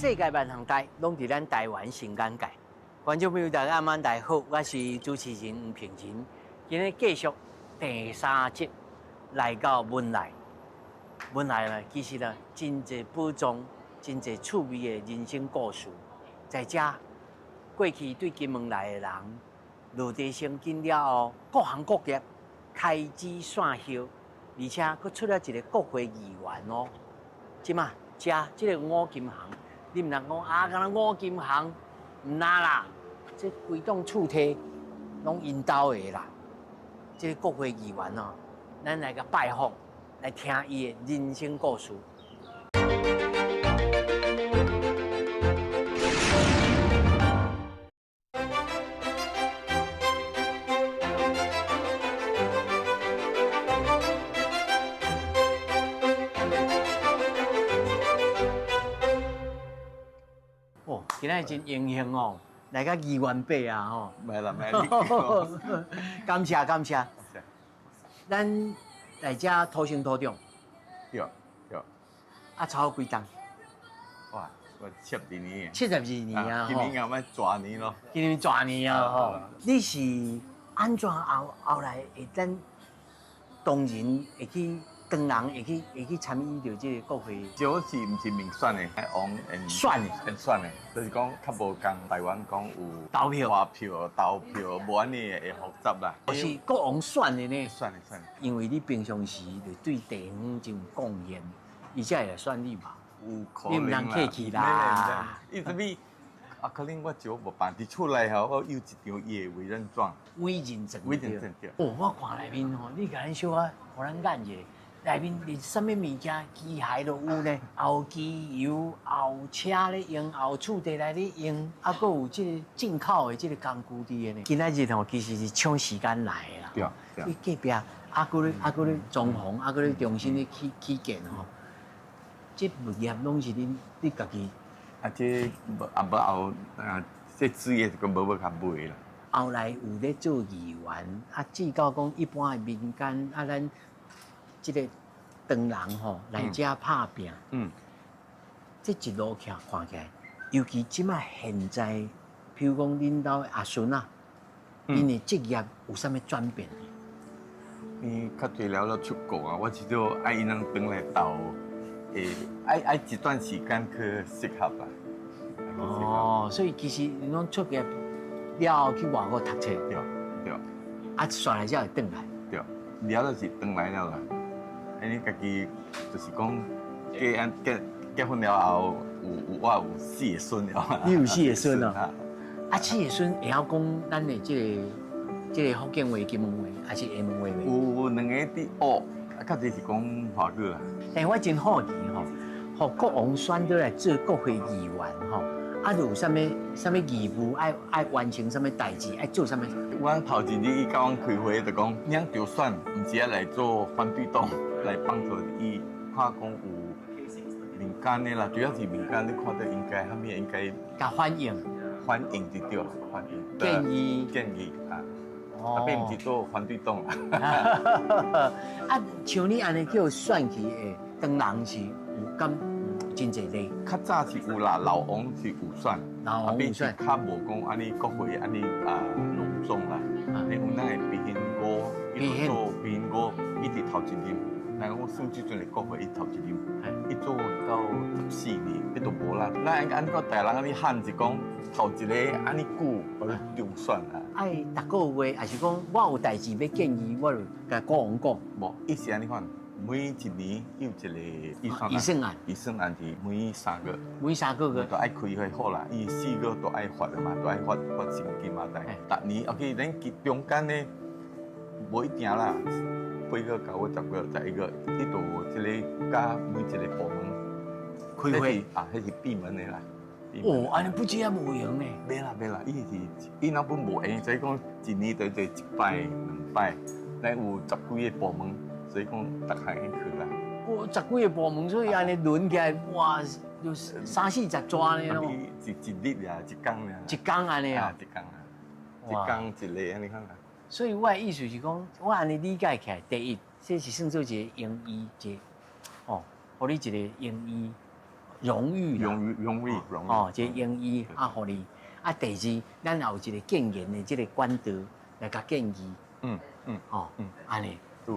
世界萬項代，攏佇咱台灣新眼界。觀眾朋友大家暗晚好，我是主持人吳平仁。今日繼續第三集來到文內，文內呢，其實呢，真濟寶藏，真濟趣味的人生故事。在遮過去對金門來的人，落地生根了後，各行各業開枝散葉，而且閣出了一个國會議員哦。這馬遮這个五金行，你毋通講啊，敢若五金行，毋若啦，這規棟厝體攏𪜶兜的啦。這个國會議員哦，咱來共拜訪，來聽伊的人生故事。哦，今仔日真榮幸哦，來到議員伯啊吼。袂啦，袂啦。感謝感謝。咱來遮土生土長。對對。啊，超過幾冬？哇，我72年。72年啊！今年啱啱十年咯。今年十年啊！吼，你是按怎後後來會咱當然會去？當人會去參與著這個國會？這是毋是民選的？王選的，選選的，就是講較無仝台灣講有投票、投票、投票，無按呢會複雜啦。是國王選的呢？選的選的。因為你平常時就對地方真有貢獻，伊才會來選你吧？有可能啦。你毋通客氣啦。伊這邊啊，可能我就無辦佇厝內吼，我有一張伊的委任狀。委任證。委任證對。哦，我看內面吼，你共咱小可，予咱眼一下。內面連啥物物件機械都有呢，後機油、後車咧用，後厝地內咧用，啊，閣有這個進口的這個工具佇咧呢。今仔日吼，其實是搶時間來的啦。對對。你隔壁啊，閣咧啊，閣咧裝潢，啊，閣咧重新咧起起建吼，這物業攏是恁你家己。啊，這無啊無後啊，這事業就無欲共賣啦。後來有咧做議員，啊，至到講一般的民間啊，咱這個唐人吼來遮拍拚，這一路徛看起來，尤其這馬現在，譬如講恁兜的阿孫仔，𪜶的職業有啥物轉變？伊較濟了了出國啊，我至少愛𪜶通轉來鬥，會愛愛一段時間去適合啦。哦，所以其實𪜶攏出業了後去外國讀冊，對對。啊，煞來才會轉來。對，了就是轉來了啦。因為家己就是講結結結婚了後，有有我有四個孫了。你有四個孫啊？啊，四個孫會曉講咱的這个這个福建話、金門話，還是廈門話袂？有兩個佇學，啊，較濟是講華語啦。但我真好奇吼，予國王選倒來做國會議員吼，啊，有啥物啥物義務愛愛完成啥物代誌，愛做啥物？阮頭一日伊共阮開會就講，你著選，毋是愛來做反對黨，來幫助伊看講有民間的啦，主要是民間，你看著應該啥物應該共反映，反映就對，反映建議建議啊，啊，並毋是做反對黨啦。啊，像你按呢叫選去的，當人是有敢有真濟例？較早是有啦，老王是有選，老王有選，較無講按呢國會按呢啊隆重啦。你有咱的畢興哥，伊做畢興哥，一直頭一任。那我算這陣的國會，伊頭一任，伊做到14年，彼都無啦。咱按個台人按呢喊是講頭一個按呢久，予你當選啦。愛逐個月，抑是講我有代誌欲建議，我就共國王講。無，伊是按呢款，每一年有一個預算案。預算案。預算案是每3個月。每3個月。都愛開會好啦，伊4個月都愛發的嘛，都愛發發薪金嘛，但逐年，OK，咱中間呢，無一定啦。八月、9月、10月、11月，伊都有這个佮每一个部門開會啊，彼是閉門的啦。哦，按呢不止也無閒呢。袂啦袂啦，伊是伊若本無閒，所以講一年就做一擺兩擺，咱有十幾个部門，所以講逐項去啦。哦，十幾个部門，所以按呢輪起來，哇，就三四十逝呢咯。一一日啊，一工爾。一工按呢啊？一工啊，一工一个按呢款啦。所以我的意思是講，我按呢理解起來，第一，這是算做一个榮譽，一個哦，予你一个榮譽，榮譽啦。榮譽榮譽榮譽。哦，這個榮譽啊，予你啊，第二，咱也有一個建言的這個管道來共建議。哦，按呢，對。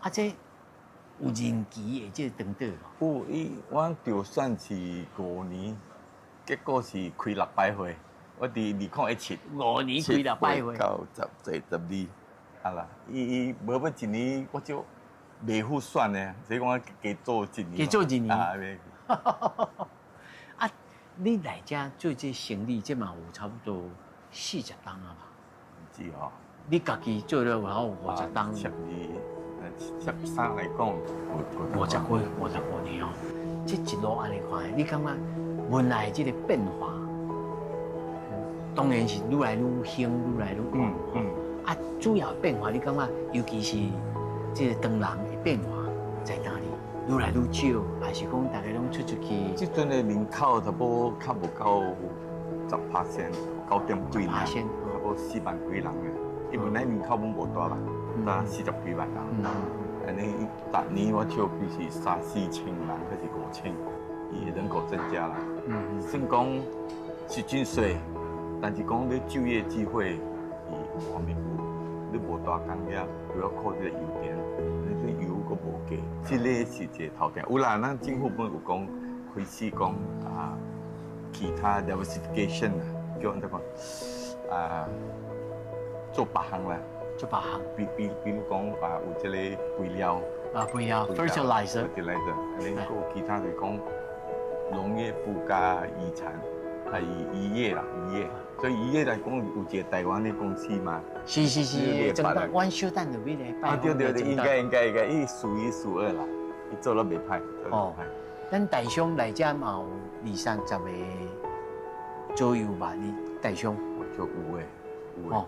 啊，這有任期的這個長短無？有，伊我就算是5年，結果是開六擺會。我佇2017， 5年開六擺會。九十十十二，啊啦，伊伊無欲一年，我就袂赴選的，所以講我加做一年。加做一年。啊，啊，你來遮做這生理，這嘛有差不多40冬啊吧？毋止哦。你家己做了有好50冬。十二、13來講，五十幾、55年哦。這一路按呢看，你感覺文內這個變化，當然是愈來愈興，愈來愈旺。啊，主要變化你感覺，尤其是這個唐人的變化在哪裡？愈來愈少，還是講大家攏出出去？這陣的人口差不多較無夠10%，9點幾人，差不多4萬幾人嘅。伊本來人口攏無大啦，才40幾萬人。按呢逐年我笑比是三四千人，還是5千，伊的人口增加啦。算講是真濟，但是講你就業機會是方面有，你無大工業，主要靠這個油田，你這油閣無價，這個是一個頭痛。有啦，咱政府本有講開始講啊，其他 diversification 啊，叫按怎講啊，做別項啦，做別項。比如講啊，有這個肥料，啊，肥料，fertilizer， fertilizer，按呢閣有其他就是講農業附加遺產，啊，漁業啦，漁業。所以漁業來講，有一個台灣的公司嘛。是是是，真的，阮小等就去咧。啊，對對對，應該應該應該，伊數一數二啦，伊做得袂歹。哦，咱台商來遮嘛有二三十個左右吧？你台商？我就有的，有的。哦，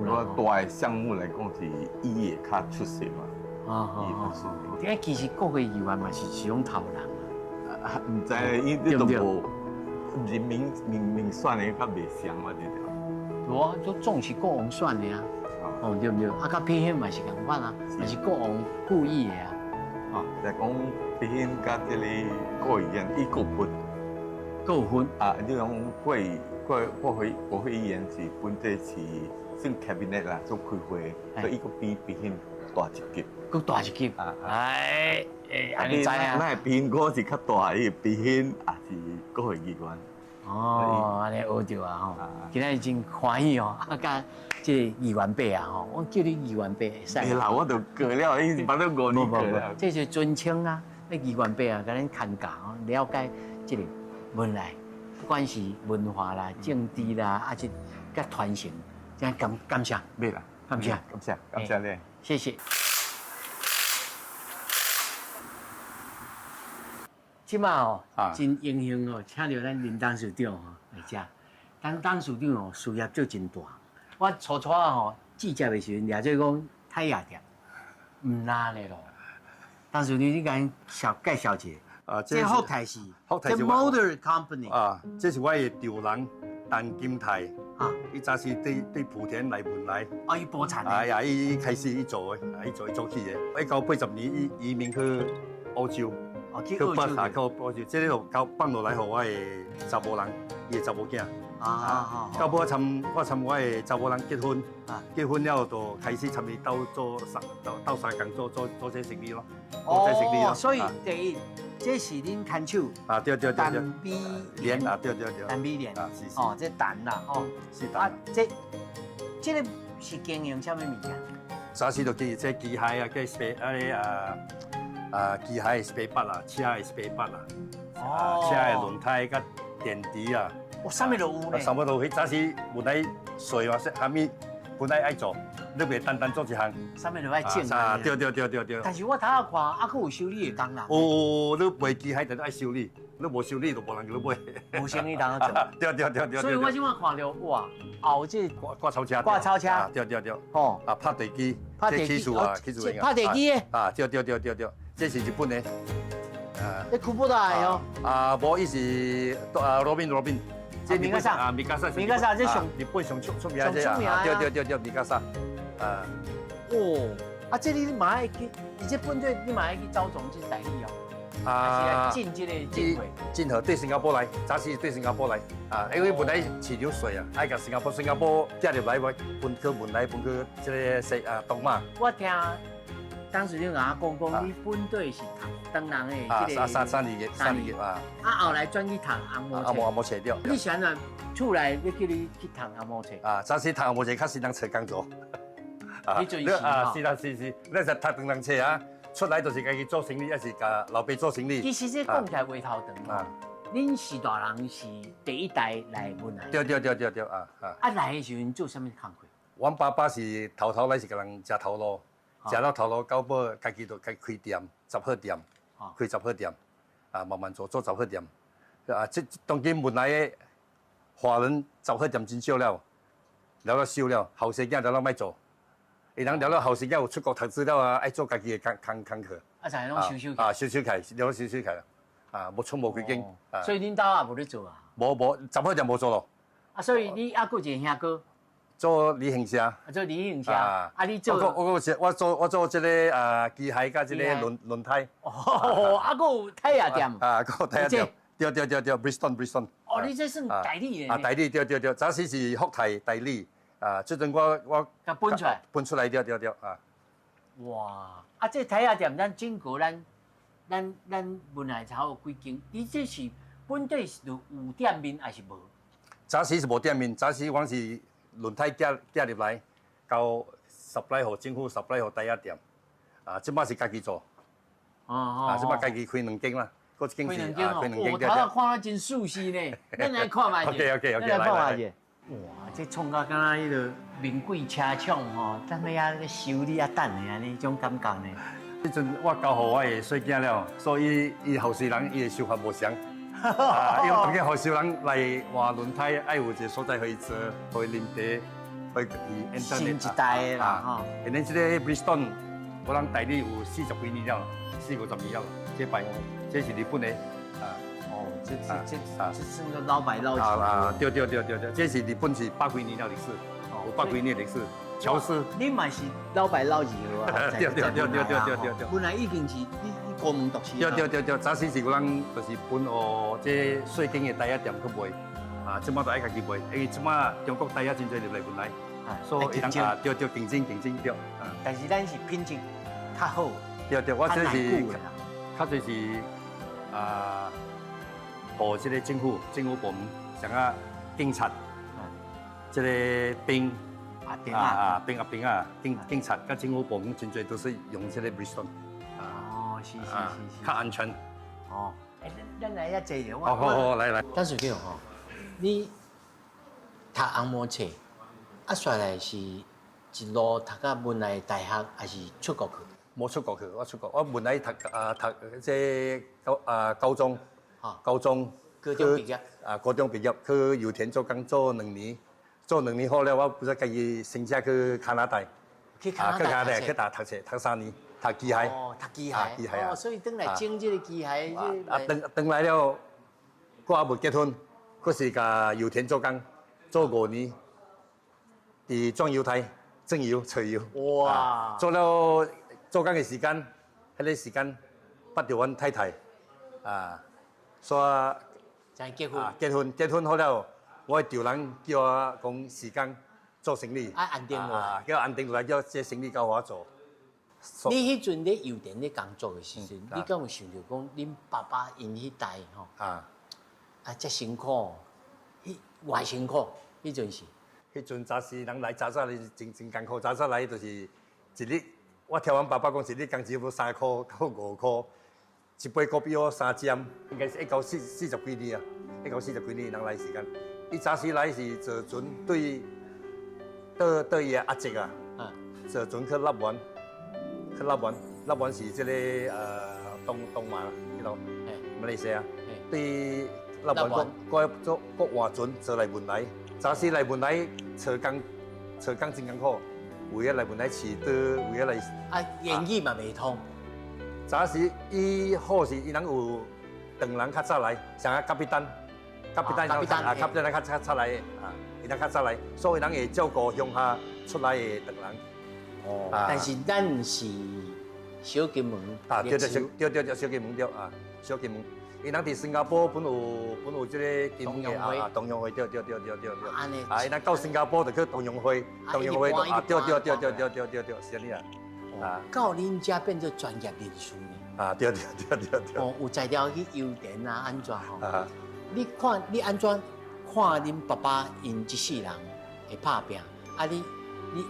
我大的項目來講是漁業較出色嘛。啊啊啊！點解其實國會議員嘛是這種頭人啊？毋知，伊你都無。人民民民選的較袂相嘛，對對？對啊，都總是國王選的啊，哦對毋對？啊，佮偏鄉嘛是仝款啊，嘛是國王故意的啊。哦，來講偏鄉佮這个國議員伊閣分，閣有分啊！你講國會議員是本底是算 cabinet 啦，做開會，所以伊閣比偏鄉大一級，閣大一級啊！哎，欸，按呢知啊？咱的蘋果是較大，伊偏鄉也是國會議員。哦，按呢學著啊吼，今仔日真歡喜哦，啊，佮這個議員伯啊吼，我叫你議員伯會使。會啦，我都過了，已經反正5年過了。這是尊稱啊，那議員伯啊，共咱牽教，了解這個文內，不管是文化啦、政治啦，啊，這佮傳承，真感謝。袂啦，感謝，感謝，感謝你，謝謝。這馬哦，真榮幸哦，請著咱林董事長吼來遮。咱董事長哦，事業做真大。我初初啊吼，記者的時陣，掠做講太陽店，毋難的咯。董事長，你共小介紹一下。啊，這福泰是，這 Motor Company。啊，這是我的丈人陳金泰。啊，伊早時對莆田來文萊。啊，伊埔田。哎呀，伊開始伊做的，啊，伊做伊做起的。1980年，伊移民去澳洲。去澳洲。去澳洲，這個就交放落來予我的查某人，伊的查某囝。啊，到尾我參我的查某人結婚，結婚了後就開始參伊鬥做三鬥相共做這生意咯。做這生意咯。所以第一，這是恁牽手。啊，對對對對。陳美蓮啊，對對對。陳美蓮啊，是是。哦，這陳啦，哦。是陳。啊，這個是經營啥物物件？早時就經營這機械啊，計 spare 啊啊啊機械的 spare part 啦，車的 spare part 啦，啊車的輪胎佮電池啊。哦，啥物都有呢。啥物都有，彼早時本來稅嘛，啥物本來愛做，你袂單單做一項。啥物都愛整啊！對對對對對。但是我頭仔看，猶閣有修理的工人。有，你賣機械就愛修理，你無修理就無人叫你買。無生意通做。對對對對。所以我這擺看著哇，後這割草車，割草車，對對對。哦。啊，拍地機，拍地機啊，拍地機的。啊，對對對對對，這是日本的。啊。這庫布達的哦。啊，無，伊是啊，羅賓羅賓。這米卡薩啊，米卡薩，米卡薩這上日本上出名這啊，對對對對，米卡薩，啊，哦，啊，這你嘛愛去，伊這本地你嘛愛去找總這代理哦。啊，還是來進這个進貨？進貨對新加坡來，早時對新加坡來啊，因為文萊市場細啊，愛共新加坡寄入來，我分去文萊，分去這个西啊東馬。我聽當時你共我講講，你本底是讀唐人的這個三二級，三二級啊。啊，後來轉去讀紅毛紅毛紅毛冊對。你是按怎厝內欲叫你去讀紅毛冊？啊，早時讀紅毛冊較適當揣工作。彼陣時啊，是啦是是，你是讀唐人冊啊，出來就是家己做生意，抑是共老爸做生意。其實這講起來話頭長啊。恁是大人是第一代來文萊。對對對對對啊啊！啊來的時陣做啥物工課？阮爸爸是頭頭來是共人食頭路，食了頭路到尾，家己就家開店，雜貨店，開雜貨店，啊慢慢做做雜貨店。啊，這當今文萊的華人雜貨店真少了，了了收了，後生囝了了莫做。伊人了了後生囝有出國讀書了啊，愛做家己的工課。啊，就攏收收起。啊，收收起來，了了收收起來。啊，無出無幾間。所以恁兜也無咧做啊？無無，雜貨店無做咯。啊，所以你猶閣有一個兄哥。做旅行社。啊，做旅行社。啊，你做？我做這个啊機械佮這个輪胎。哦，啊，閣有胎仔店。啊，閣有胎仔店。對對對對，Bridgestone Bridgestone。哦，你這算代理的。啊，代理對對對，早時是福泰代理。啊，這陣我共分出來。分出來對對對啊。哇！啊，這胎仔店咱整個咱文萊差有幾間？你這是本底是有店面還是無？早時是無店面，早時阮是輪胎寄寄入來，交 supply 予政府，supply 予胎仔店。啊，這擺是家己做。哦哦。啊，這擺家己開兩間啦，閣一間是啊，開兩間。我頭仔看啊真舒適呢，咱來看覓者。 OK，來看覓者。哇，這創甲敢若彼个名貴車廠吼，踮咧遐咧修理啊等的按呢種感覺呢。彼陣我交予我的細囝了，所以伊後世人伊的想法無仝。啊，因為當今後世人來換輪胎，愛有一個所在予伊坐，予伊啉茶，予伊新一代的啦吼。因為這個 Bridgestone，我人代理有四十幾年了，四五十年了，這牌，這是日本的。啊，哦，這算做老牌老字。啊，對對對對對，這是日本是百幾年了歷史，有百幾年歷史。喬斯，你嘛是老牌老字號啊？對對對對對對對對。本來已經是你高門讀書。對對對對，早時是有人就是分予這細間的胎仔店去賣，啊，這擺就愛家己賣，因為這擺中國胎仔真濟入來文萊，所以人啊，對對競爭競爭對。但是咱是品質較好。對對，我這是較濟是啊，予這个政府部門，像啊警察，這个兵。啊啊兵啊兵啊，警察佮政府部門真濟都是用這个 Bridgestone。哦，是是是是，較安全。哦，欸，咱來遐坐著。好好好，來來。但是叫吼，你讀紅毛冊，啊，煞來是一路讀到文萊大學，還是出國去？無出國去，我出國，我文萊讀啊讀這高啊高中，高中高中畢業。啊，高中畢業去油田做工做兩年。做兩年好了，我不是家己申請去加拿大，去加拿大去讀冊，讀3年，讀機械。哦，讀機械。機械啊。哦，所以轉來整這個機械。啊，轉來了，我猶未結婚，閣是共油田做工，做5年，佇裝油胎、裝油、揣油。哇！做了做工的時間，彼个時間，捌著阮太太，啊，煞才結婚。結婚，結婚好了。我的丈人叫我講時間做生意，啊，安定落來，叫安定落來，叫這生意交予我做。你彼陣咧油田咧工作的時陣，你敢有想著講恁爸爸𪜶彼代吼？啊，啊，遮辛苦，彼偌辛苦，彼陣是。彼陣早時人來早早來真真艱苦，早早來就是一日，我聽阮爸爸講，一日工資無3箍到5箍，一杯咖啡3針，應該是一九四四十幾年啊，一九四十幾年人來時間。伊早時來是坐船對，倒伊的阿叔啊，坐船去臘灣，去臘灣，臘灣是這个東馬彼度，馬來西亞，對臘灣閣閣閣換船坐來文萊，早時來文萊揣工，揣工真艱苦，為了來文萊飼豬，為了來啊，言語嘛袂通。早時伊好是伊人有唐人較早來，像啊甲必丹。甲必丹啊，甲必丹較較早來的啊，伊人較早來，所以人會照顧鄉下出來的唐人。哦，但是咱是小金門啊，對對對對對，小金門對啊。小金門。𪜶人佇新加坡本有這个金門的啊，同鄉會，對對對對對對。啊，𪜶人到新加坡就去同鄉會，同鄉會啊，對對對對對對對對，是按呢啊。啊，到恁遮變做專業人士呢？啊，對對對對對。哦，有才調去油田啊，按怎吼？啊。你看你按怎看恁爸爸𪜶這世人會拍拚？啊你，你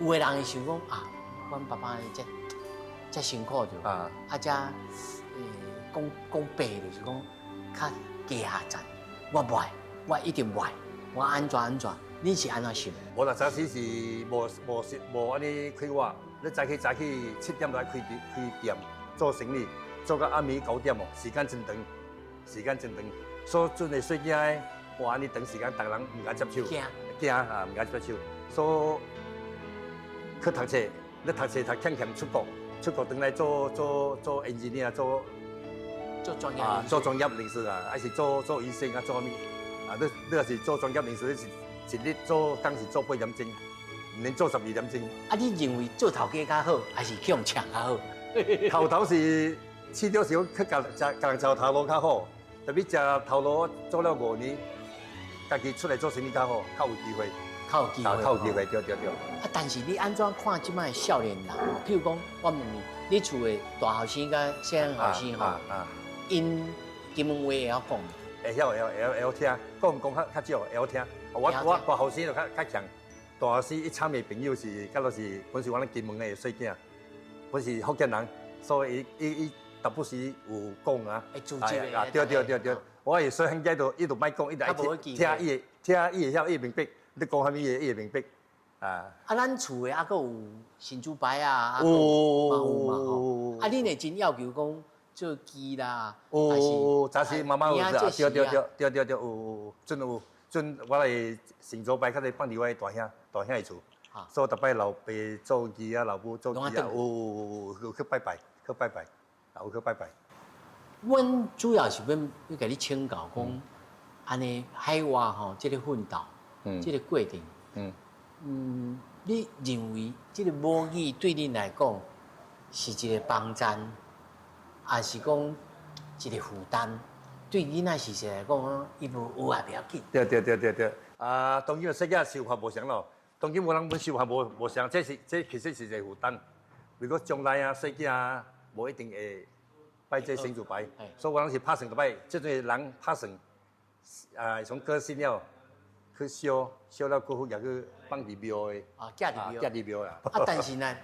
有的人會想講啊，阮爸爸這這辛苦著，啊，這講講白就是講較低下層，我袂，我一定袂，我按怎按怎，你是按怎想？無啦，早時是無無是無按呢開活，你早起早起7點就愛開店開店做生意，做到暗暝9點哦，時間真長，時間真長。所以陣的細囝的，哇，按呢長時間，逐人毋敢接手，驚驚啊，毋敢接手。所以去讀冊，你讀冊讀欠欠出國，出國轉來做做做 engineer 做。做專業啊，做專業人士啊，還是做做醫生啊，做啥物啊？你你若是做專業人士，你是一日做工是做8點鐘，毋免做12點鐘。啊，你認為做頭家較好，還是去予搶較好？頭頭是試著是講去共食共人食頭路較好，特別食頭路做了5年，家己出來做生意較好，較有機會。較有機會，較有機會，對對對。啊，但是你按怎看這擺的少年人？譬如講，我問你，你厝的大後生佮細漢後生吼？𪜶金門話會曉講？會曉會曉會曉聽，講講較較少會曉聽。我我大後生就較較強，大後生伊參的朋友是，敢若是本是阮咧金門的細囝，本是福建人，所以伊伊伊逐不時有講啊。會組織啊，對對對對，我會細漢仔都伊都莫講，伊就愛聽聽伊會聽伊會曉，伊會明白。你講啥物伊會伊會明白。啊。啊，咱厝的猶閣有神主牌啊，有有嘛吼。啊，恁會真要求講？做乩啦，有，早時媽媽有啊，對對對對對對，有有，陣有陣我的神主牌較濟放佇我的大兄大兄的厝，所以逐擺老爸做乩啊，老母做乩啊，有有有去拜拜，去拜拜，有去拜拜。阮主要是欲欲共你請教講，按呢海外吼，這个奮鬥，這个過程，嗯，你認為這个母語對恁來講是一個幫贊？還是講一個負擔，對囡仔時勢來講，伊無學也袂要緊。對對對對對，啊，當今的世界想法無相咯，當今無人本想法無無相，這是這其實是一個負擔。如果將來啊，細囝啊，無一定會拜這神主牌，所以我攏是拍算逐擺，這陣人拍算啊，從過身了去燒燒了過後，也去放佇廟的。啊，寄佇廟。寄佇廟啦。啊，但是呢，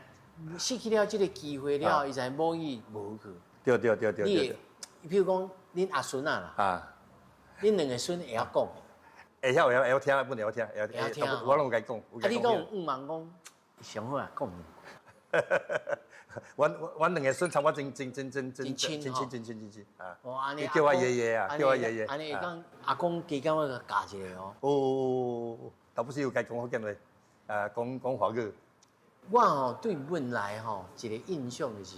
失去了這個機會了，伊知母語無去。對對對對對。你，譬如講，恁阿孫啊啦，啊，恁兩個孫會曉講？會曉會曉會曉聽，本會曉聽，會曉聽。我攏有共伊講。啊，你講有願望講，上好啊，講。阮阮兩個孫差不多真真真真真真親真親真親真親啊！哦，按呢。叫我爺爺啊，叫我爺爺。按呢講阿公加減我教一下哦。哦，倒不是有共伊講福建話，啊，講講華語。我吼對汶萊吼一個印象就是。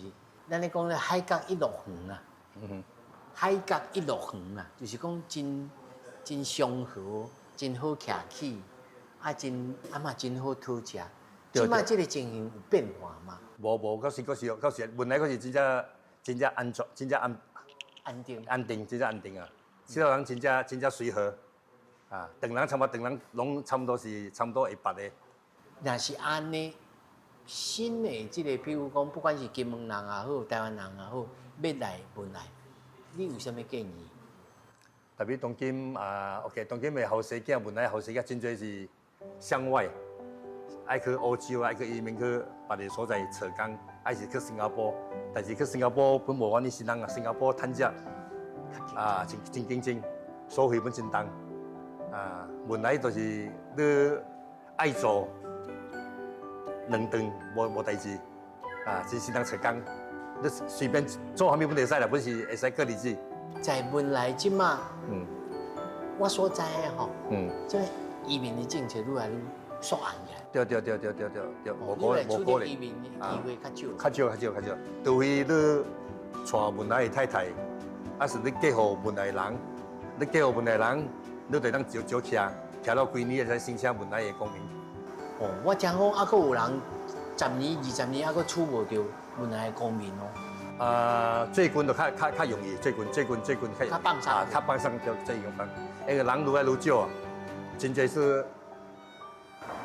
咱咧講咧海角一樂園啊，海角一樂園啊，就是講真真祥和，真好徛起，啊真啊嘛真好討食。這擺這个情形有變化嗎？無無，閣是閣是閣是，汶萊閣是真正真正安全，真正安安定安定，真正安定啊！這个人真正真正隨和啊，唐人差不多，唐人攏差不多是差不多會捌的。若是按呢？新的這个，比如講，不管是金門人也好，台灣人也好，欲來汶萊，你有啥物建議？特別當今啊，OK，當今的後生囝，汶萊後生囝真濟是向外，愛去歐洲，愛去移民去別个所在揣工，還是去新加坡。但是去新加坡本無按呢穡人啊，新加坡趁食啊，真真競爭，收費本真重啊。汶萊就是你愛做。兩頓無無代誌，啊，真穡人揣工，你隨便做啥物本會使啦，本是會使過日子。在汶萊這馬，我所知的吼，這移民的政策愈來愈縮紅起來。對對對對對對對，無可能，無可能。移民的機會較少。較少較少較少，除非你娶汶萊的太太，還是你嫁予汶萊的人，你嫁予汶萊的人，你就當少少徛，徛了幾年會使申請汶萊的公民。哦，我聽講猶閣有人十年、20年猶閣娶無著汶萊的公民哦。啊，最近就較容易，最近較較放鬆啊，較放鬆就這樣放。那個人愈來愈少啊，真濟是。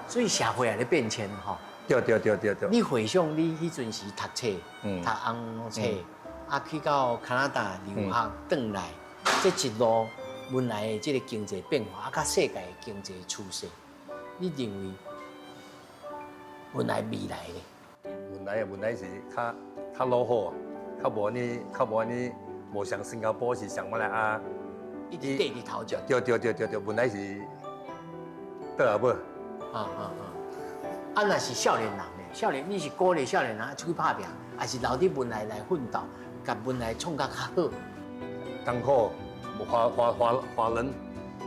所以社會也咧變遷吼。對對對對對。你回想你彼陣時讀冊，讀紅冊，啊去到加拿大留學，轉來，這一路文萊的這個經濟變化，啊，佮世界的經濟趨勢，你認為文萊未來咧？文萊啊，文萊是較落後啊，較無按呢，無像新加坡是像馬來亞，一直綴佇頭前。對對對對對，文萊是倒後尾。啊啊啊！啊，若是少年人呢？少年你是鼓勵少年人出去拍拚，還是留佇文萊來奮鬥，共文萊創甲較好？艱苦，華人，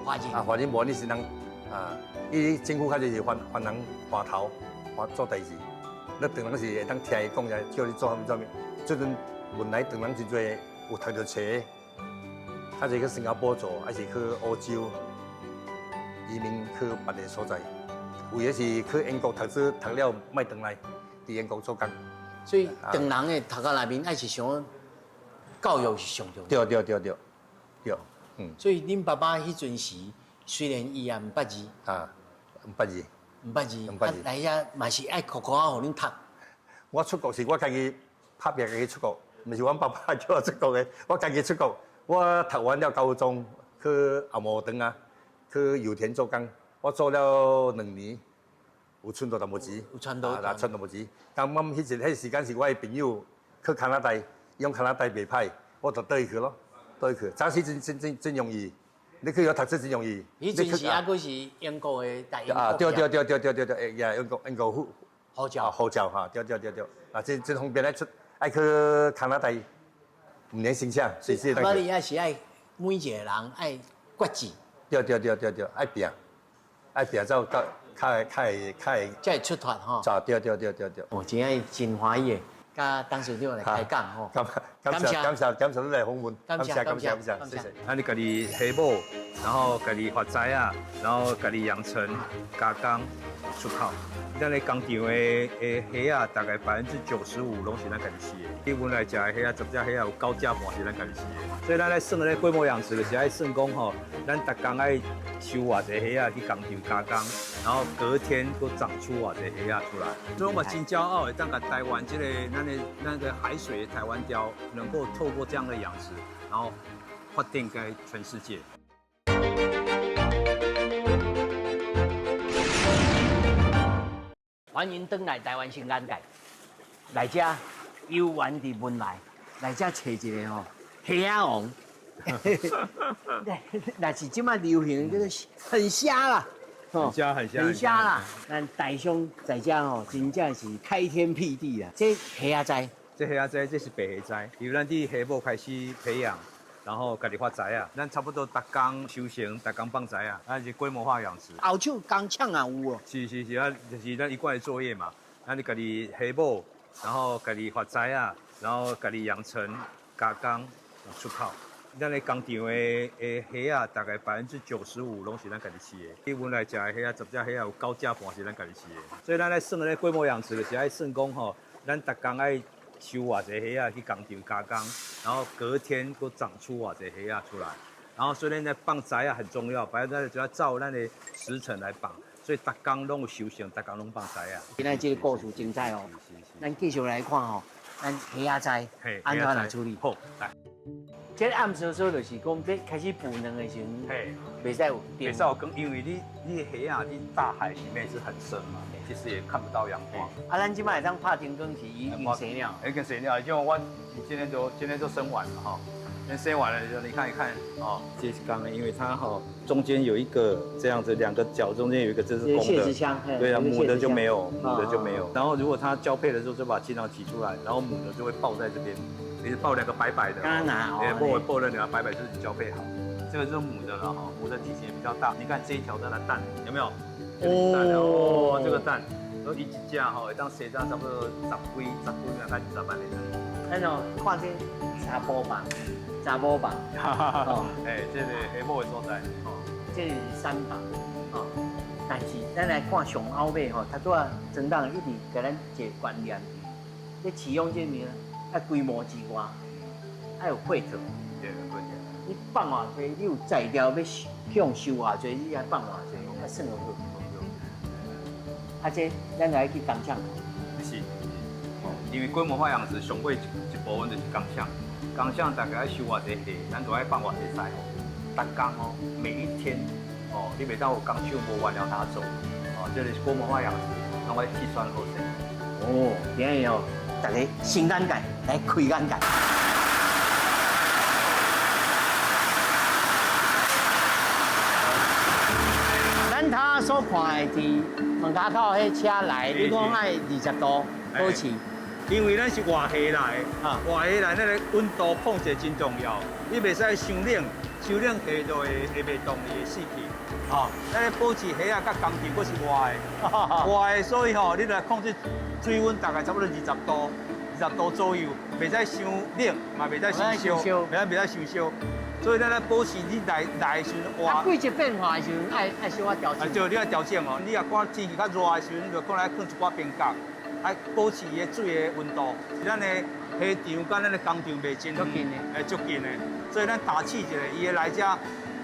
華人啊，華人無你是人啊，伊政府較濟是番人帶頭，做代誌。你唐人是會當聽伊講者，叫你做啥物做啥物。最陣文萊唐人真濟有讀著冊，較濟去新加坡做，還是去澳洲移民去別个所在。有的是去英國讀書，讀了莫轉來，佇英國做工。所以唐人的讀到內面，愛是想教育是上重要。對對對對對，嗯。所以恁爸爸彼陣時，雖然伊也毋捌字，啊，毋捌字，毋捌字，毋捌字，來遐嘛是愛苦苦仔予恁讀。我出國是我家己拍拚家己出國，毋是阮爸爸叫我出國的，我家己出國。我讀完了高中，去紅毛長啊，去油田做工。我做了2年，有存到淡薄錢，有存到，啊，存淡薄錢。剛剛彼一彼時間是我的朋友去加拿大，用加拿大袂歹，我就綴去咯，綴去。早時真真真真容易，你去遐讀書真容易。彼陣時猶閣是英國的大英國。啊，對對對對對對對，也英國護照，護照哈，對對對對，啊，真真方便來出，愛去加拿大，毋免申請，隨時。我哋也是愛每一個人愛決志。對對對對對，愛拚。愛拚走較較會，才會出脫吼。對對對對對。哦，真正真歡喜的，佮董事長來開講吼。感謝感謝感謝你來訪問，感謝感謝感謝，謝謝。啊，你家己下母，然後家己發仔啊，然後家己養成、加工、出口。咱咧工廠的蝦仔，大概95%攏是咱家己飼的。你阮來食的蝦仔，10隻蝦仔有9隻半是咱家己飼的。所以咱咧算咧規模養殖，就是愛算講吼，咱逐工愛收偌濟蝦仔去工廠加工，然後隔天閣長出偌濟蝦仔出來。所以我嘛真驕傲，會當共台灣這個咱的那個海水的台灣鯛，能夠透過這樣的養殖，然後發展給全世界。歡迎轉來台灣新眼界，來遮遊玩佇文萊，來遮揣一個吼蝦仔王，若是這擺流行叫做很瞎啦，很瞎很瞎很瞎啦。咱台商在遮吼，真正是開天闢地啦。這蝦仔仔，這蝦仔仔，這是白蝦仔，由咱佇蝦母開始培養，然後家己發仔啊，咱差不多逐工收成，逐工放仔啊，咱是規模化養殖。後手工廠也有哦。是是是啊，就是咱一貫的作業嘛。咱你家己蝦母，然後家己發仔啊，然後家己養成、加工、出口。咱咧工廠的蝦仔，大概95%攏是咱家己飼的。你阮來食的蝦仔，10隻蝦仔有9隻半是咱家己飼的。所以咱咧算咧規模養殖，就是愛算講吼，咱逐工愛收偌濟蝦仔去工廠加工，然後隔天閣長出偌濟蝦仔出來。然後所以咱咧放仔仔很重要，反正咱就要照咱的時辰來放，所以逐工攏有收成，逐工攏放仔仔。今仔這個故事精彩哦，咱繼續來看吼，咱蝦仔仔按怎來處理？好，來。這暗說說就是講，這開始孵卵的時陣，嘿，袂使有袂使有光，因為你蝦仔，你大海裡面是很深嘛，其實也看不到陽光。啊，咱這擺會當拍燈光是已經生了，已經生了，因為我今天就生完了哈，先生完了之後，你看一看哦，這是剛剛因為它哈中間有一個這樣子，兩個腳中間有一個，這是公的，對啊，母的就沒有，母的就沒有。然後如果它交配的時候，就把精囊擠出來，然後母的就會抱在這邊。你是抱兩個白白的，哎，抱了兩個白白就是你交配好，這個就是母的了哈，母的體型也比較大。你看這一條它的蛋有沒有？哦，這個蛋，都一隻哈，會當生差不多十幾、十幾兩到20萬的蛋。咱哦，看這查埔房，查某房，哦，哎，這個下某的所在，哦，這是三房，哦，但是咱來看上後尾吼，他拄仔陳董一直給咱一個觀念，咧飼養這物。啊規模之外，愛有配套。對，配套。你放偌濟，你有材料欲向收偌濟，你愛放偌濟，愛算好。啊，這咱來去工廠。是，哦，因為規模化養殖上尾一部分就是工廠，工廠大概愛收偌濟蝦，咱就愛放偌濟鰓予。逐工哦，每一天哦，你袂當有工廠無原料拿走，哦，這個是規模化養殖，攏愛計算好勢。哦，今日哦，大家新眼界，來開眼界。咱頭所看的佇門口口彼車來，你講愛20度保持。因為咱是活蝦來，活蝦來，咱个溫度控制真重要。你袂使傷冷，傷冷蝦就會袂動，會死去。吼，咱咧保持蝦仔佮工廠閣是活的，活的，所以吼，你來控制水溫大概差不多二十度，20度左右，袂使傷冷，嘛袂使傷燒，袂使傷燒。所以咱咧保持你來來的時陣活。啊，季節變化的時陣，愛小可調整。啊，對，你愛調整哦。你若看天氣較熱的時陣，你就可能愛放一寡冰角，愛保持伊的水的溫度。是咱的蝦場佮咱的工廠袂真足近的，欸，足近的。所以咱打氣一下，伊會來遮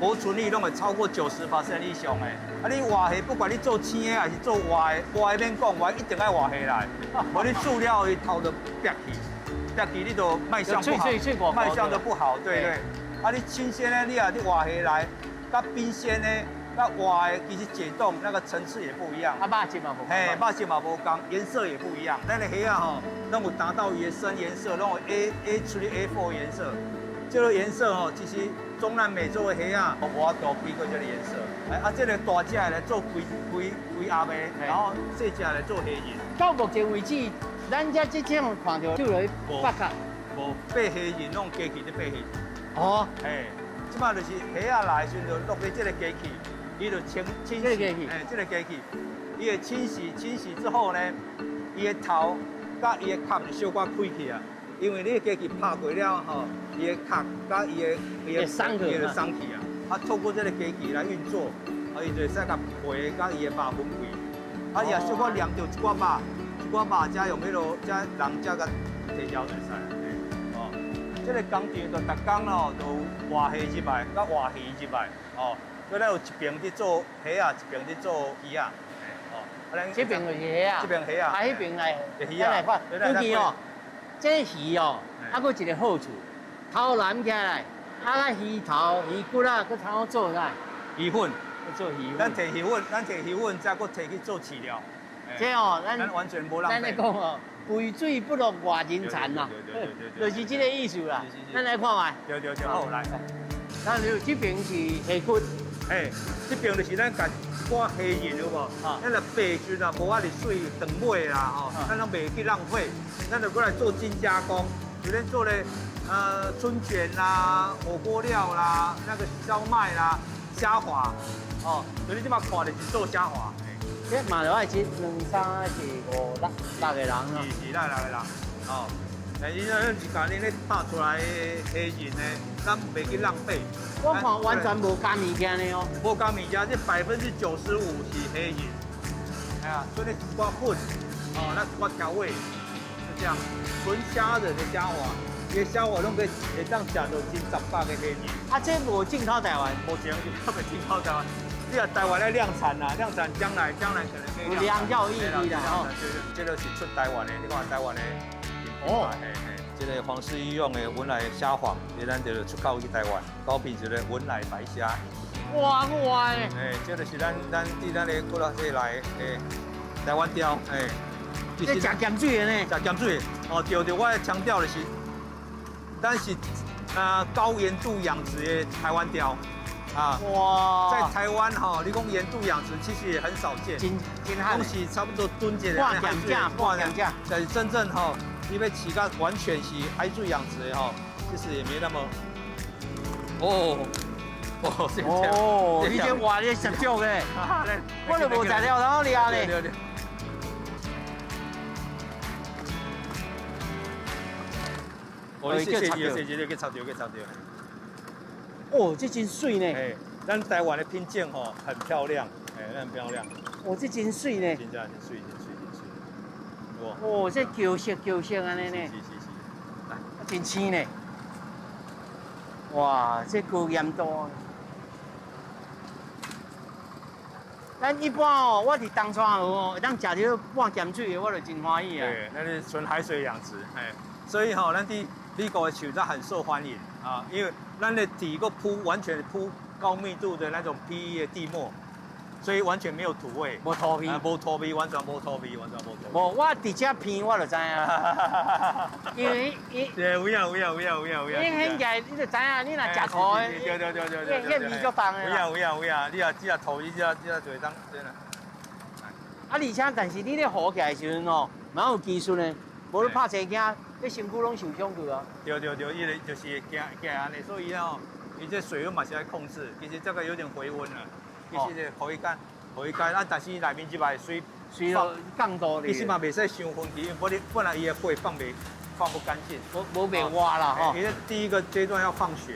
保存率攏會超過90% 以上的。啊，你活蝦不管你做生的還是做活的，活的免講，活一定愛活蝦來，無你煮了後伊頭就煏去，煏去你就賣相不好，賣相都不好，對對。啊，你新鮮的，你啊你活蝦來，佮冰鮮的，佮活的，其實解凍那個層次也不一樣。啊，肉質嘛無。嘿，肉質嘛無仝，顏色也不一樣。咱的蝦仔吼，攏有達到伊的深顏色，攏有 A3 A4 顏色。這個顏色吼，其實中南美洲的蝦仔無法度比過這個顏色。哎，啊，這個大隻的來做規規規鴨的，然後細隻來做蝦仁。到目前為止，咱遮這種看著就來八角，無白蝦仁攏機器咧白蝦仁。哦，嘿，這擺就是蝦仔來的時陣，就落去這個機器，伊就清清洗，哎，這個機器，伊會清洗，清洗之後呢，伊的頭佮伊的殼就小可開去啊，因為你的機器拍過了吼，伊的殼佮伊的伊的伊就鬆去啊，啊，透過這個機器來運作，啊，伊就會使共皮佮伊的肉分開，啊，伊也小可黏著一寡肉，一寡肉才用彼落，才人才共提了就會使。這個工廠就逐工咯，就活蝦入來，佮活魚入來，哦，所以咱有一邊佇做蝦仔，一邊佇做魚仔，哦。這邊就是蝦仔，這邊蝦仔，啊，彼邊來魚仔。來看，尤其哦，這魚哦，啊，閣一個好處，頭攬起來，啊，魚頭、魚骨啊，閣通好做啥？魚粉，做魚粉。咱提魚粉，咱提魚粉，再閣提去做飼料。這哦，咱完全無浪費。咱咧講哦。肥水不落外人田啦，就是這個意思啦。咱來看覓。對對對，好來。咱就這邊是蝦骨，嘿，這邊就是咱共一寡蝦仁有無？咱若白時啊，無遐爾媠長尾啦吼，咱攏袂去浪費，咱就過來做精加工，就咱做咧春卷啦、火鍋料啦、那個燒麥啦、蝦滑，哦，所以你這擺看就是做蝦滑。這嘛就愛一、兩、三、四、五、六，六個人啊。是是，咱六個人。哦，但是咱是共恁咧拍出來的蝦仁呢，咱袂去浪費。我看完全無加物件呢哦。無加物件，這95%是蝦仁。哎呀，所以一寡粉，哦，那一寡調味，是這樣。純蝦仁的蝦滑，伊的蝦滑攏可以會當食到真十百个蝦仁。啊，這無進口台灣？目前是還袂進口台灣。你若台灣咧量產啦，量產將來將來可能可以。有量才有意義啦吼。對對，這個是出台灣的，你看台灣的。哦。嘿嘿，這個皇室御用的文萊蝦黃，這咱就出口去台灣，高品質的文萊白蝦。哇哇！哎，這個是咱咱佇咱的過來這來，哎，台灣鯛，哎。這食鹹水的呢？食鹹水的。哦，對對，我強調的是，咱是啊高鹽度養殖的台灣鯛。啊，哇，在台灣哈，你講鹽度養殖其實也很少見，真真罕。東西差不多噸一個，半減價，半減價。但是真正哈，你欲飼到完全是海水養殖的哈，其實也沒那麼。哦，哦，哦，你這話你十足的，我都無材料通掠咧。對對。哦，你小小小小去插著，去插著。哦，這真媠呢！哎，咱台灣的品種吼很漂亮，哎，很漂亮。哦，這真媠呢！真正真媠，真媠，真媠。哦，這球色球色按呢呢。是是是。真鮮呢！哇，這高鹽度。咱一般哦，我佇東川河哦，會當食著半鹹水的，我就真歡喜啊。對，那是純海水養殖，嘿，所以吼，咱佇美國的市場很受歡迎啊，因為咱的底閣鋪完全鋪高密度的那種 PE 的地膜，所以完全沒有土味，無土味，無土味，完全無土味，完全無土味。無，我直接鼻我就知啊，因為伊，對，有影有影有影有影有影。你顯起來你就知影，你若食苦的，對對對對對，顯味足重的。有影有影有影，你若這土，你這這就會當真的。啊，而且但是你咧糊起來的時陣吼，蠻有技術呢，無你拍生驚，你身軀攏受傷去啊。對對對，伊個就是驚驚按呢，所以哦，伊這水溫嘛是愛控制，其實這個有點回溫了。其實就予伊乾，予伊乾，啊，但是內面這擺水水降度其實嘛袂使傷薰，因為無你本來伊的血放袂放不乾淨，無無袂活啦吼。伊這第一個階段要放血，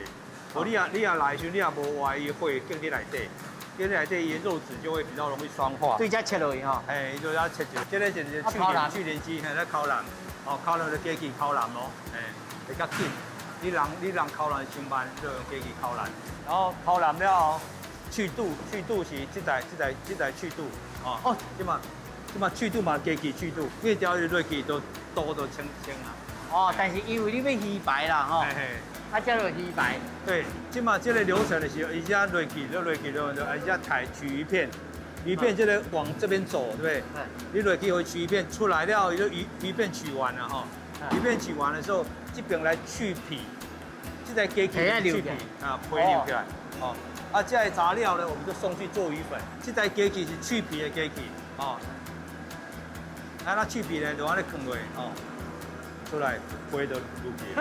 無你若來的時陣，你若無活，伊的血進去內底，進去內底伊的肉質就會比較容易酸化。對這切落去吼。嘿，伊就要切一，這個就是去鱗機，嘿，咧烤腩，哦，烤腩就機器烤腩咯，嘿，會較緊。你人烤腩傷慢，就用機器烤腩，然後烤腩了後。去肚，去肚是這台這台這台去肚，哦哦，這嘛這嘛去肚嘛機器去肚，你條落去都肚都清清啊。哦，但是因為你欲魚排啦吼，啊，這就魚排。對，這嘛這個流程的時候，伊遮落去就落去就就，伊遮抬取魚片，魚片這個往這邊走，對不對？你落去會取魚片出來了，伊就魚片取完了吼，魚片取完的時候，這邊來去皮，這台機器去皮啊，皮留起來，哦。啊，這個雜料呢，我們就送去做魚粉。這台機器是去皮的機器，哦。啊，那去皮呢，就按呢囥落，哦，出來皮就落去。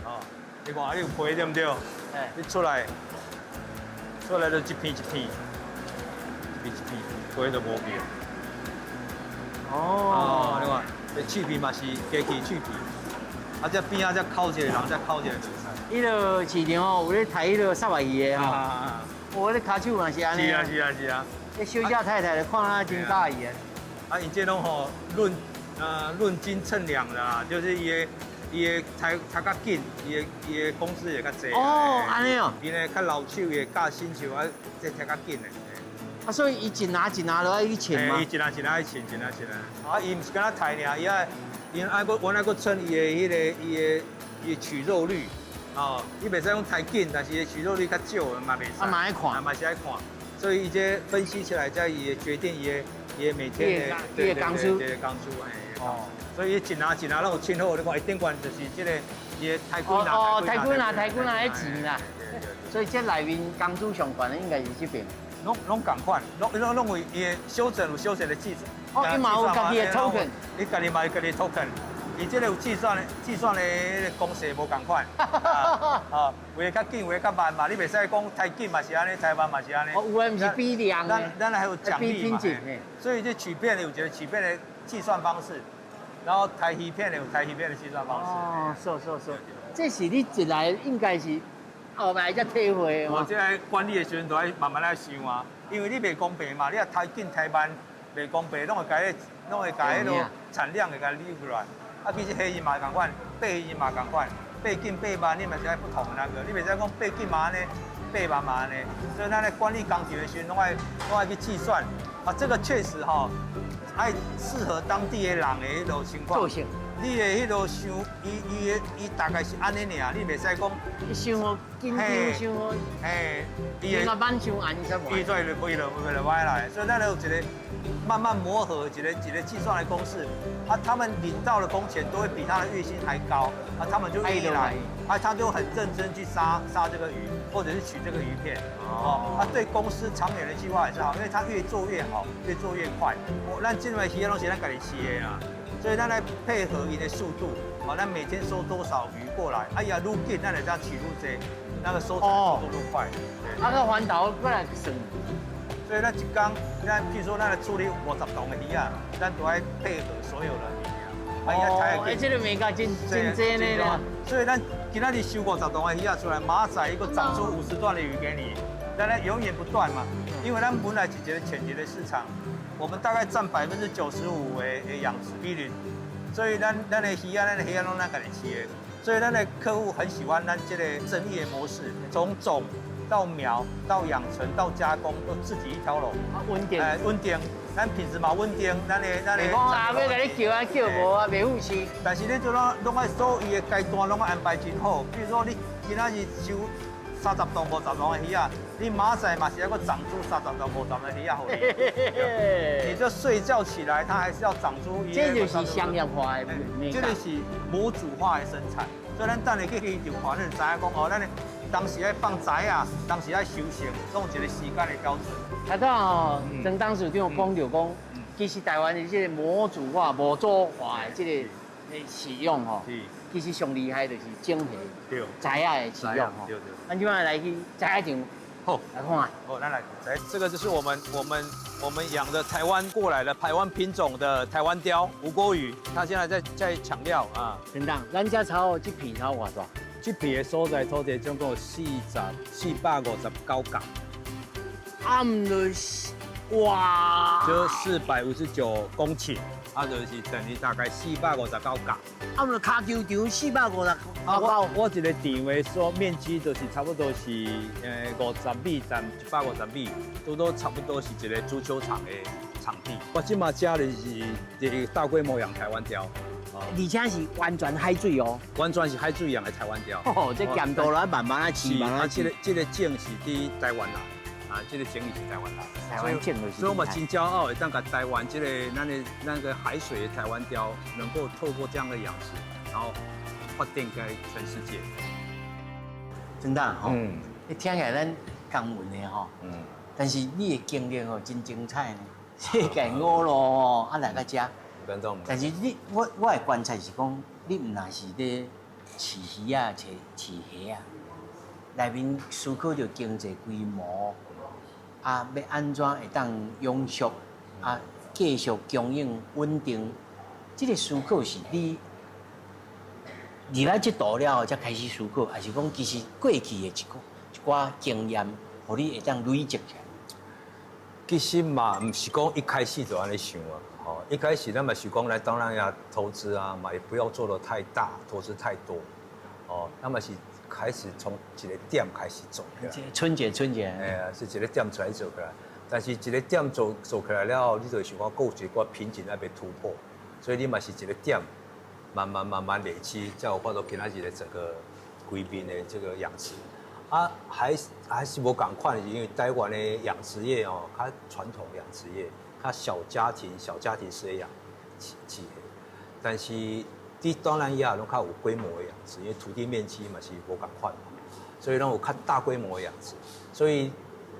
哦，你看，你有皮對不對？你出來，出來就一片一片，一片一片，皮就無去。哦，你看，這去皮嘛是機器去皮。啊，這邊仔這烤一個人，這烤一個。彼个市場吼，有咧刣彼个虱目魚的吼。我咧跤手嘛是按呢。是啊是啊是啊。這小姐太太就看啊真佮意啊。啊，𪜶這攏吼論斤稱兩啦，就是伊的伊的刣刣較緊，伊的工資會較濟。哦，按呢哦。伊呢較老手，伊會教新手啊，這刣較緊的。啊，所以伊一籃一籃落去稱嗎？伊一籃一籃愛稱，一籃一籃。啊，伊毋是干焦刣爾，伊愛伊愛閣阮愛閣稱伊的彼个伊的伊的取肉率。哦，你袂使講刣緊，但是伊取肉率較少，嘛袂使。啊，嘛愛看，嘛是愛看。所以伊這分析起來，才伊會決定伊的伊的每天的伊的工資，對對工資嘿。哦。所以伊一籃一籃攏有稱好，你看伊頂懸就是這個伊的刣幾籃。哦，刣幾籃，刣幾籃的錢啦。所以這內面工資上懸的應該是這邊。攏攏仝款，攏攏攏為伊的修整有修整的計算。哦，伊嘛有家己的 token。伊家己嘛有家己的 token。伊這個有計算的彼個公式無仝款，啊，有的較緊，有的較慢嘛。你袂使講刣緊嘛是按呢，刣慢嘛是按呢。哦，有的毋是比量的。咱還有獎勵嘛。所以這取片的有一個取片的計算方式，然後刣魚片的有刣魚片的計算方式。哦，是是是，這是你一來應該是後來才體會的。我這個管理的時陣都愛慢慢來想啊，因為你袂公平嘛，你若刣緊刣慢袂公平，攏會共彼攏會共彼個產量會共扭出來。啊，其實蝦仁嘛仝款，爬魚嘛仝款，爬緊爬慢，你嘛是愛不同那個，你袂使講爬緊嘛按呢，爬慢嘛按呢。所以咱咧管理工廠的時陣，攏愛去計算。啊，這個確實吼，愛適合當地的人的彼個情況。你的彼個想，伊伊的伊大概是按呢爾，你袂使講。你傷好緊張，傷好。嘿，伊的慢傷按才伊做就伊就伊就歪來，所以咱有一個慢慢磨合，一個一個計算的公式。啊，他們領到的工錢都會比他的月薪還高，啊，他們就願意來，啊，他就很認真去殺殺這個魚，或者是取這個魚片。哦，啊，對公司長遠的計劃也是好，因為他越做越好，越做越快。我咱這邊魚攏是咱家己飼的啦，所以咱來配合伊的速度，好，咱每天收多少魚過來？哎呀，愈緊，咱就這樣取愈濟，那個收成速度愈快。啊，閣翻頭過來算。所以咱一工，咱譬如說咱來處理50筒的魚仔，咱都愛配合所有的物件。哦，哎，這個物件真真濟呢啦。所以咱今仔日收50筒的魚仔出來，明仔載伊閣長出50段的魚給你，咱咧永遠不斷嘛。因為咱本來是一個淺碟的市場，我們大概佔95%的養殖比率，所以咱的魚仔攏咱家己飼的，所以咱的客戶很喜歡咱這個生意的模式，從種到苗到養成到加工，都自己一條龍。啊，穩定。穩定，咱品質嘛穩定，咱的。袂講啊，欲共你叫啊叫無啊，袂赴市。但是你做攏攏愛所有的階段攏愛安排真好，比如說你今仔日收30磅50磅的魚仔，你明仔載嘛是愛閣長出30磅50磅的魚仔予你。你這睡覺起來，它還是要長出。這就是商業化的。這個是模組化的生產，所以咱等下去魚場看，你就知影講哦，咱當時愛放仔啊，當時愛收成，攏有一個時間的標準。頭拄吼，曾董事長講著講，其實台灣的這個模組化、模組化的這個飼養吼，其實上厲害就是種蝦、仔仔的飼養吼。咱這擺來去仔仔場，好，來看。好，咱來，來，這個就是我們養的台灣過來的台灣品種的台灣鯛吳郭魚，它現在在搶料啊。等等，咱這草這片草偌大？這片的所在土地總共有459甲。暗就是哇，就459公頃，啊，就是等於大概459甲。啊，毋就跤球場459。啊，我一個場的說面積就是差不多是50米乘150米，拄都差不多是一個足球場的場地。我這馬家裡是大規模養台灣鯛，而且是完全海水哦，完全是海水養的台灣鯛。哦，這鹹度來慢慢啊飼，慢慢啊，這個種是佇台灣來。啊，這個種是台灣來，台灣種就是。所以我們真驕傲，會當共台灣這個咱的那個海水的台灣鯛，能夠透過這樣的養殖，然後發展給全世界。真的吼，你聽起來咱講文的吼，但是你的經歷吼真精彩呢。世界五路吼，啊來到遮，但是你我的觀察是講，你毋若是咧飼魚仔、飼蝦仔，內面思考著經濟規模。啊，欲按怎會當永續啊，繼續供應穩定，這個思考是你入來這道了後才開始思考，還是講其實過去的一寡經驗，予你會當累積起來？其實嘛，毋是講一開始就按呢想啊，吼，一開始咱嘛是講來當然要投資啊，嘛也不要做得太大，投資太多，哦，那麼是開始從一個點開始做起來。春節春節，哎呀，是一個點出來做起來，但是一個點做做起來了後，你就會想講，閣有一個瓶頸愛欲突破，所以你嘛是一個點，慢慢慢慢累積，才有法度今仔日的整個規面的這個養殖。啊，還是無仝款，是因為台灣的養殖業哦，較傳統養殖業，較小家庭式的養飼，但是佇東南亞攏較有規模的養殖，因為土地面積嘛是無仝款嘛，所以攏有較大規模的養殖，所以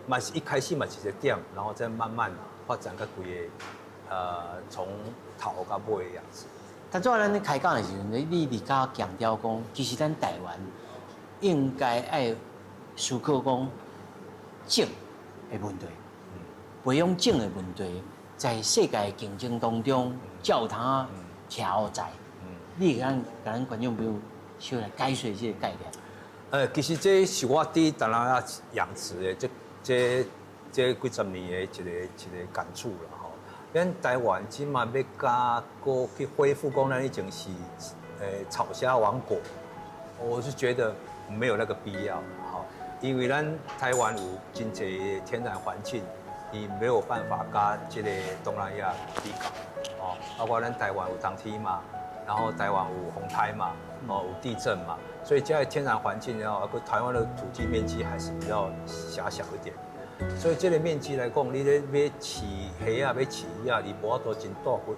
嘛是一開始嘛是一個點，然後再慢慢發展較規个，從頭到尾的養殖。頭拄仔咱咧開講的時陣，你你較強調講，其實咱台灣應該愛思考講種的問題，培養種的問題，在世界的競爭當中，才有通徛予在。你會當共咱觀眾朋友小來解說這個概念？其實這是我佇東南亞養殖的這幾十年的一個感觸啦吼。咱台灣這馬欲佮閣去恢復講咱以前是草蝦王國，我是覺得沒有那個必要吼，因為咱台灣有真濟天然環境，伊沒有辦法佮這個東南亞比較哦，包括咱台灣有冬天嘛，然後台灣有風颱嘛，哦有地震嘛，所以這個天然環境然後台灣的土地面積還是比較狹小一點，所以這個面積來講，你咧欲飼蝦仔，欲飼魚仔，你無法度真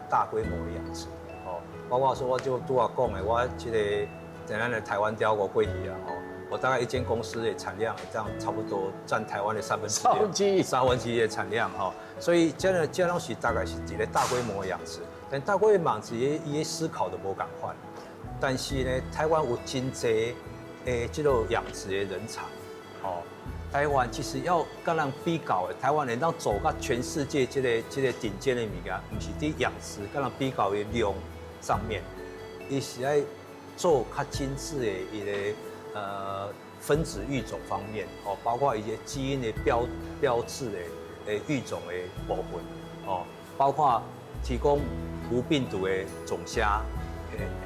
大規模的養殖，哦，包括說我就拄仔講的，我這個在咱的台灣鯛吳郭魚啊，吼，我大概一間公司的產量這樣差不多佔台灣的三分之一，三分之一的產量吼，所以這攏是大概是一個大規模的養殖，但大規模養殖伊思考的無仝款，但是呢，台灣有真濟的這個養殖的人才，哦，台灣其實要佮人比較的，台灣會當走到全世界這個頂尖的物件，毋是佇養殖佮人比較的量上面，伊是愛做較精緻的一個分子育種方面，哦，包括一些基因的標誌的育種的部分，哦，包括提供無病毒的種蝦，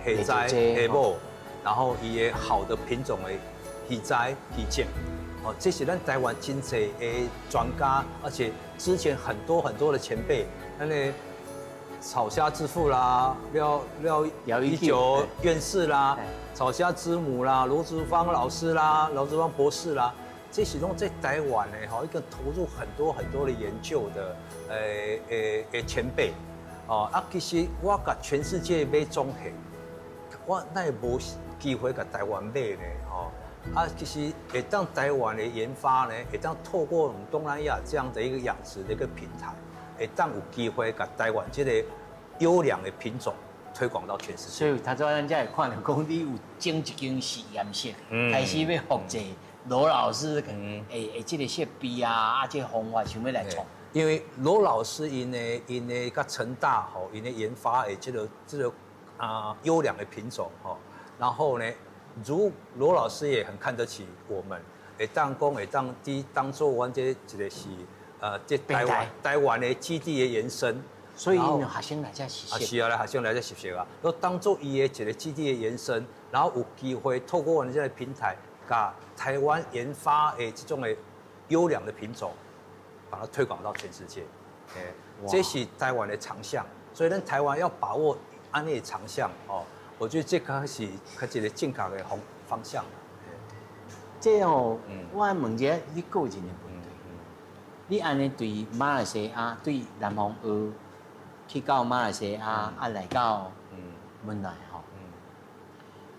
蝦仔蝦母，然後伊的好的品種的魚仔魚種，哦，這是咱台灣真濟的專家，而且之前很多很多的前輩，咱的草蝦之父啦，廖廖一九院士啦，草蝦之母啦，羅竹芳老師啦，羅竹芳博士啦，這是攏在台灣的吼，一個投入很多很多的研究的，前輩，哦，啊，其實我共全世界買種蝦，我哪會無機會共台灣買呢？吼，啊，其實會當台灣的研發呢，會當透過我們東南亞這樣的一個養殖的一個平台，會當有機會共台灣這個優良的品種推廣到全世界。所以頭拄仔咱才會看著講，你有整一間實驗室，開始欲複製羅老師的這個設備啊，啊，這個方法想欲來創。因為羅老師𪜶的𪜶的佮成大吼，𪜶的研發的這個啊優良的品種吼，然後呢，如羅老師也很看得起我們，會當講會當佇當做阮這一個是這台灣的基地的延伸，所以𪜶學生來遮實習。啊是啊，來學生來遮實習啊，都當做伊的一個基地的延伸，然後有機會透過我們這個平台，共台灣研發的這種的優良的品種，把它推廣到全世界。這是台灣的長項，所以咱台灣要把握按呢長項哦。我覺得這個是較一個正確的方向。這哦，我問一下你個人的問題。你按呢對馬來西亞、對南方學去到馬來西亞，啊來到文萊吼，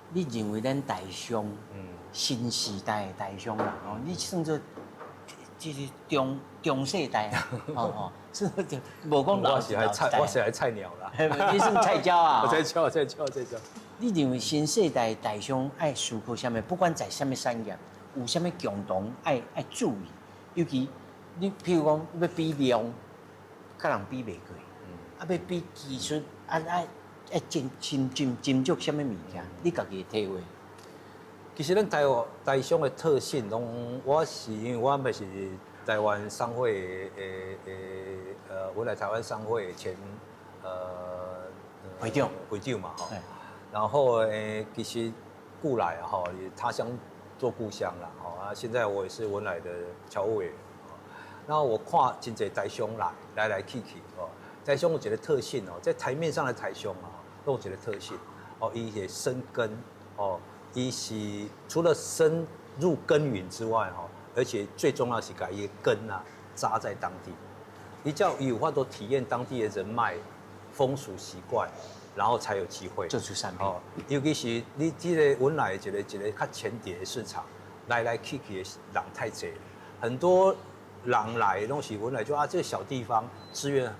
你認為咱台商新時代的台商啦，吼，你算做這是中世代啊，哦哦，是無講老我是還菜鳥啦，你算菜鳥啊？我菜鳥，菜鳥，菜鳥。你認為新世代台商愛思考啥物？不管在啥物產業，有啥物共同愛注意？尤其你譬如講欲比量，佮人比袂過，啊欲比技術，啊愛斟酌啥物物件？你家己的體會？其實咱台商的特性，攏我是因為我嘛是台灣商會的我來台灣商會前會長會長嘛吼，然後其實故來吼，他鄉做故鄉啦吼啊，現在我也是文萊的僑務委員，然後我看真濟台商來去去哦，台商有一個特性哦，在台面上的台商啊，都有一個特性哦，伊會深耕哦。伊是除了深入耕耘之外，吼，而且最重要是共伊的根啊扎在當地。你叫伊有法度體驗當地的人脈、風俗習慣，然後才有機會做出產品。哦，尤其是你這個文萊一個一個較淺碟的市場，來來去去的人太濟，很多人來攏是文萊就啊，這個小地方資源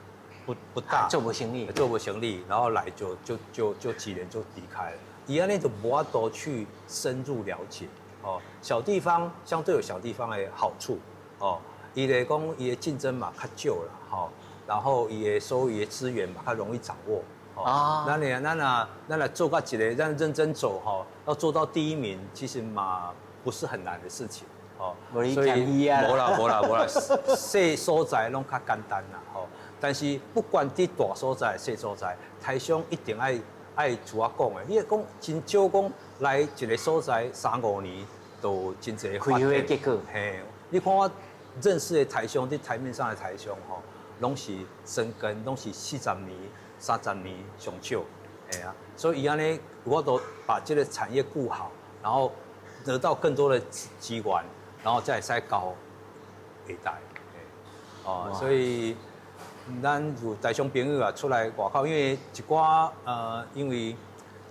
不大，做無生意，做無生意，然後來就幾年就離開了。伊按呢就無法度去深入了解哦，小地方相對有小地方的好處哦，伊來講伊的競爭嘛較少啦，吼，然後伊的所有的資源嘛較容易掌握哦。咱呢，咱若做到一個，咱認真做吼，要做到第一名，其實嘛不是很難的事情哦。所以無啦無啦無啦，細所在攏較簡單啦吼。但是不管佇大所在、細所在，台商一定愛。愛像我講的，你講真少講來一個所在三五年就真濟開花的結果。嘿，你看我認識的台商，佇台面上的台商吼，攏是深耕，攏是40年、30年上少，嘿啊，所以伊按呢，我都把這個產業顧好，然後得到更多的資源，然後才會使交下代。哦，所以。咱有台商朋友啊，出來外口，因為一寡因為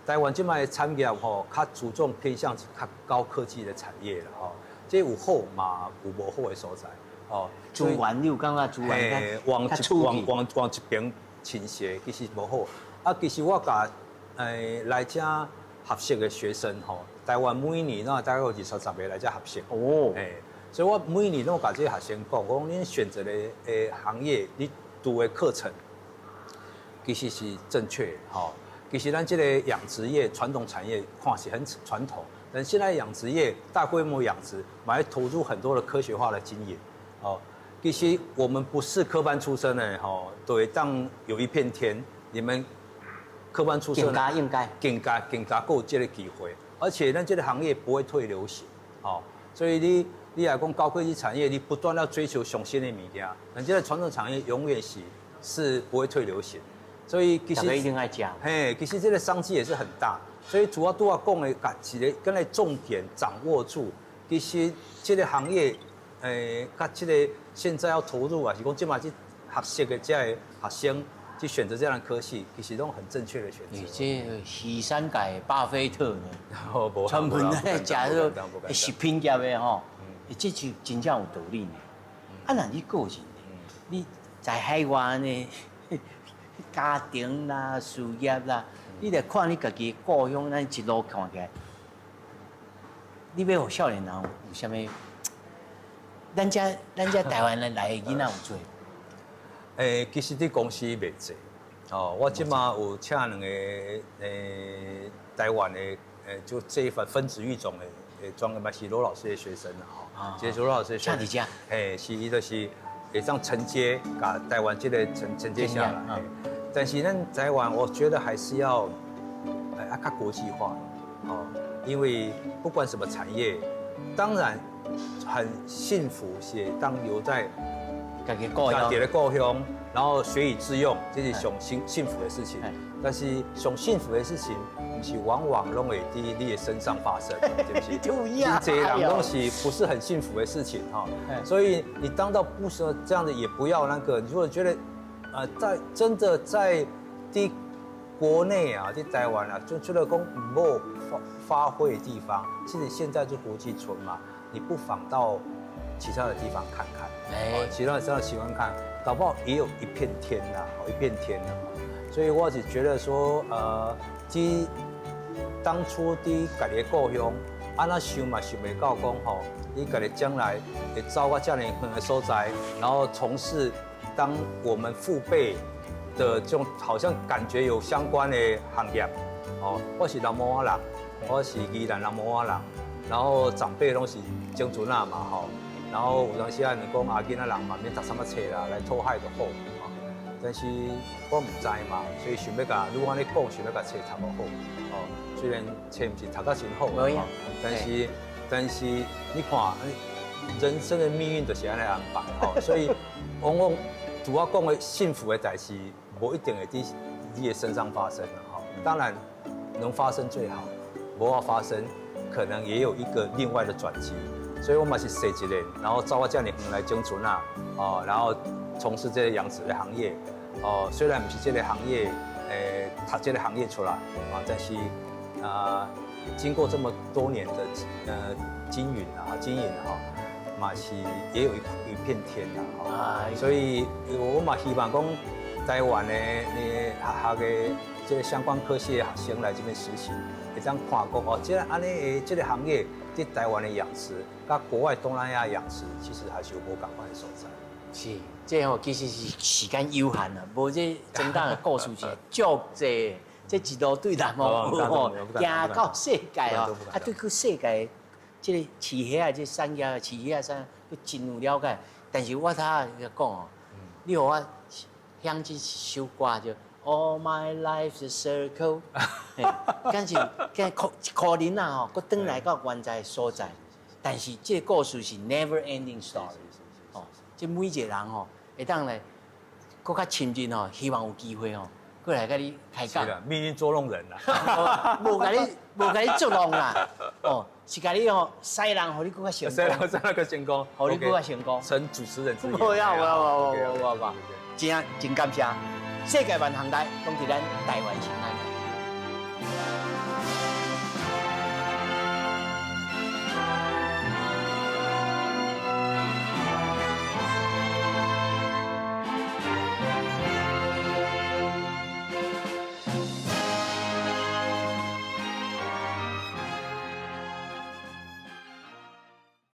台灣這擺的產業吼，較注重偏向較高科技的產業啦吼。這有好嘛，有無好的所在哦。資源你有感覺資源往一邊傾斜，其實無好。啊，其實我共來遮學習的學生吼，台灣每年攏大概有二三十個來遮學習。哦。所以我每年攏共這個學生講，講恁選擇的行業，你讀的課程其實是正確，吼。其實咱這個養殖業傳統產業看是很傳統，但現在養殖業大規模養殖，嘛愛投入很多的科學化的經營，哦。其實我們不是科班出身的，吼，對，當有一片天，你們科班出身，更加應該，更加更加閣有這个機會，而且咱這个行業不會退流行，哦，所以你來講高科技產業，你不斷要追求上新的物件，咱這个傳統產業永遠是不會退流行，所以其實一定愛食。嘿，其實這个商機也是很大，所以主要拄仔講的，共一个敢若重點掌握住，其實這个行業，佮這个現在要投入啊，是講這馬去學習的這个學生去選擇這樣的科系，其實攏很正確的選擇。這魚產界巴菲特呢，專門咧食這個食品業的吼，這就真正有道理呢。啊，若你個人，你在海外呢，家庭啦、事業啦，你來看你家己故鄉，咱一路看起來，你欲予少年人有啥物？咱遮台灣人來的囡仔有濟？其實佇公司袂濟，哦，我這馬有請兩个台灣的就這一份分子育種的專業嘛，是羅老師的學生啦，吼，這是羅老師的學生，請佇遮，嘿，是伊就是會當承接，共台灣這个承接下來。但是咱台灣，我覺得還是要較國際化，哦，因為不管什麼產業，當然很幸福是當留在家己故鄉，的故鄉，然後學以致用，這是上幸福的事情。但是上幸福的事情，毋是往往攏會佇你的身上發生，對不對？真濟人攏是不是很幸福的事情哈？所以你當到不說這樣子，也不要那個。如果覺得，在真的在佇國內啊，佇台灣啊，就除了講無發揮的地方，其實現在就國際村嘛，你不妨到其他的地方看看，其他的地方喜歡看，搞不好也有一片天吶，一片天吶。所以我是覺得說，佇當初佇家己的故鄉，按怎想嘛想袂到講吼，你家己將來會走到遮爾遠的所在，然後從事當我們父輩的這種好像感覺有相關的行業，哦，我是南無仔人，我是宜蘭南無仔人，然後長輩攏是種船仔嘛吼，然後有當時啊，人講啊，囡仔人嘛免讀啥物冊啦，來討海就好。但是我毋知嘛，所以想欲共，如果按呢講，想欲共冊讀予好，哦，雖然冊毋是讀甲真好，但是你看，人生的命運就是按呢安排，吼，所以往往拄仔講的幸福的代誌，無一定會佇你的身上發生啦，吼。當然能發生最好，無法發生，可能也有一個另外的轉機。所以我嘛是踅一个，然後走到遮爾遠來種船仔，哦，然後從事這個養殖的行業，哦，雖然毋是這個行業，讀這個行業出來，啊，但是啊，經過這麼多年的經營哈，嘛是也有一片天啦，哈，所以我嘛希望講台灣的呢學校的這個相關科系的學生來這邊實習，會當看講哦，這个按呢的這个行業佇台灣的養殖，佮國外東南亞養殖，其實還是有無仝款的所在。是，這吼其實是時間有限啦，無這整檔的故事是足濟，這一路對南吼，行到世界哦，啊對去世界這個飼蝦仔這產業、飼蝦仔產業，閣真有了解。但是我頭仔講哦，你予我響這首歌就 All my life is a circle，敢是敢可能啊吼，閣轉來到原在所在。但是這個故事是 never ending story，哦，這每一個人吼會當來閣較親近吼，希望有機會吼，閣來共你開講。命運捉弄人啦，無共你捉弄啦，哦，是共你吼使人，予你閣較成功，使人閣成功，予你閣較成功，成主持人之一。無要無要無無無無，真正真感謝，世界萬行代，攏佇咱台灣新眼界。